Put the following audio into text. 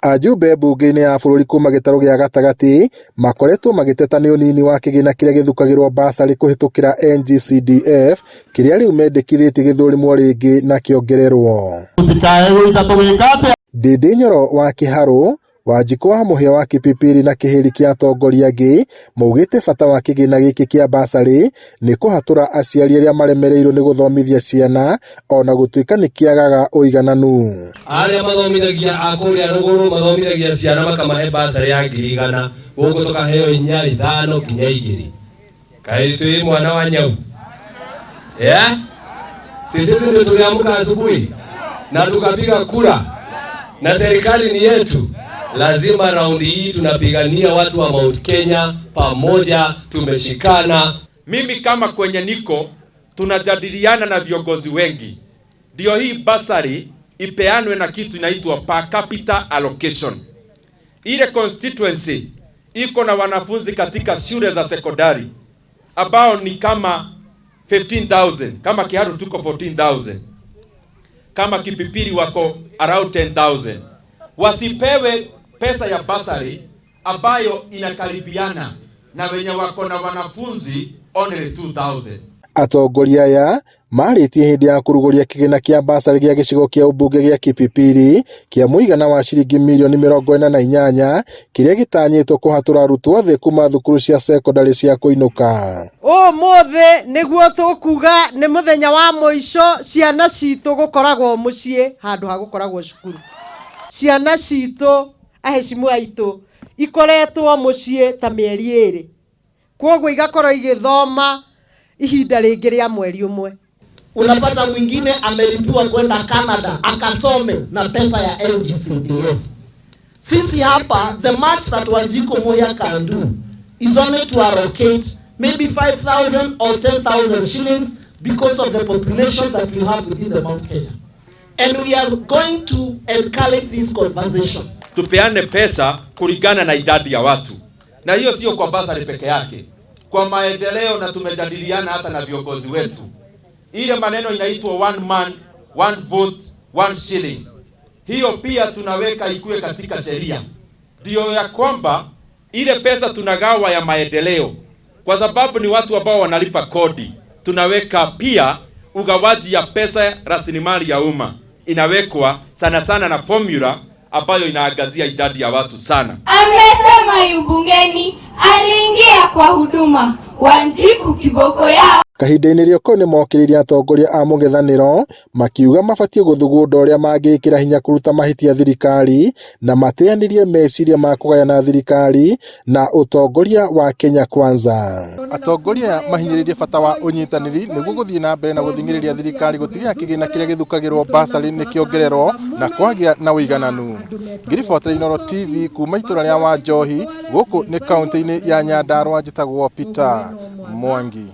Ajumbe mbunge-inĩ ya bũrũri kuma gĩtarũ gĩa gatagatĩ makoretwo magĩteta nĩ ũnini wa kĩgĩna kĩrĩa gĩthukagĩrwo basarĩ kũhĩtũkĩra NGCDF kĩrĩa rĩu mendekithĩtie gĩthũrimwo rĩngĩ na kĩongererwo. Tũtikae gũita tũgĩka atĩa. Ndindi Nyoro wa Kĩharũ, Wanjikũ wa Mũhĩa wa Kipipiri na kĩhĩri kĩa atongoria angĩ maugĩte bata wa kĩgĩna gĩkĩ kĩa basarĩ nĩ kũhatũra aciari arĩa maremereirwo nĩ gũthomithia ciana ona gũtuĩka nĩ kĩagaga ũigananu. Arĩa mathomithagia a kũrĩa rũgũrũ mathomithagia ciana makamahe basarĩ ya 100,000, gũkũ tũkaheo 4, 5 nginya 2. Kaĩ twĩ mwana wa nyau? Yeah? Sisi ndio tuliamka asubuhi na tukapiga kura na serikali ni yetu. Lazima raundi hii tunapigania watu wa Mount Kenya pamoja, tumeshikana. Mimi kama kwenye niko tunajadiliana na viongozi wengi, ndio hii basari ipeanwe na kitu inaitwa per capita allocation. Ile constituency iko na wanafunzi katika shule za sekondari ambao ni kama 15,000, kama Kiharu tuko 14,000, kama Kipipiri wako around 10,000. Wasipewe pesa ya basari ambayo inakaribiana na wenye wako na wanafunzi only 2,000. Atongoria aya marĩtie hĩndĩ ya kũrugũria kĩgĩna kĩa basarĩ gĩa gĩcigo kĩa ũmbunge gĩa Kipipiri kĩa mũigana wa ciringi mirioni 48 kĩrĩa gĩtanyĩtwo kũhatũra arutwo othe kuma thukuru cia sekondarĩ cia kũinũka. Ũmũthĩ nĩguo tũkuga nĩ mũthenya wa mũico ciana citũ gũkoragwo mũciĩ handũ ha gũkoragwo cukuru. Ciana citũ aheshimu aitũ ikoretwo mũciĩ ta mĩeri 2, kwoguo igakorwo igĩthoma ihinda rĩngĩ rĩa mweri ũmwe. Unapata mwingine amelipiwa kwenda Canada akasome na pesa ya NGCDF. Sisi hapa, the much that Wanjiku Muhia can do is only to allocate maybe 5,000 or 10,000 shillings because of the population that we have within the Mount Kenya. And we are going to encourage this conversation. Tupeane pesa kulingana na idadi ya watu, na hiyo sio kwa basari peke yake, kwa maendeleo, na tumejadiliana hata na viongozi wetu. Ile maneno inaitwa one man, one vote, one shilling, hiyo pia tunaweka ikue katika sheria, ndio ya kwamba ile pesa tunagawa ya maendeleo, kwa sababu ni watu ambao wanalipa kodi, tunaweka pia ugawaji ya pesa, rasilimali ya umma inawekwa sana sana na formula ambayo inaangazia idadi ya watu sana. Amesema yu bungeni aliingia kwa huduma. Wanjiku kiboko yao. Kahinda-inĩ rĩo nĩ mokĩrĩire atongoria a mũng'ethanĩro makiuga mabatiĩ gũthugunda ũrĩa mangĩkĩra hinya kũruta mahĩtia thirikari na mateanĩrie meciria ma kũgayana thirikari na ũtongoria wa Kenya Kwanza. Atongoria aya mahinyĩrĩirie bata wa ũnyitanĩri nĩguo gũthiĩ na mbere na gũthing'ĩrĩria thirikari gũtigĩrĩra kĩgĩna kĩrĩa gĩthukagĩrwo basarĩ nĩ kĩongererwo na kwagĩa na ũigananu. Ngĩribotera Inooro TV kuma itũra rĩa Wanjohi gũkũ nĩ kaũntĩ-inĩ ya Nyandarua, njĩtagwo Peter Mwangi.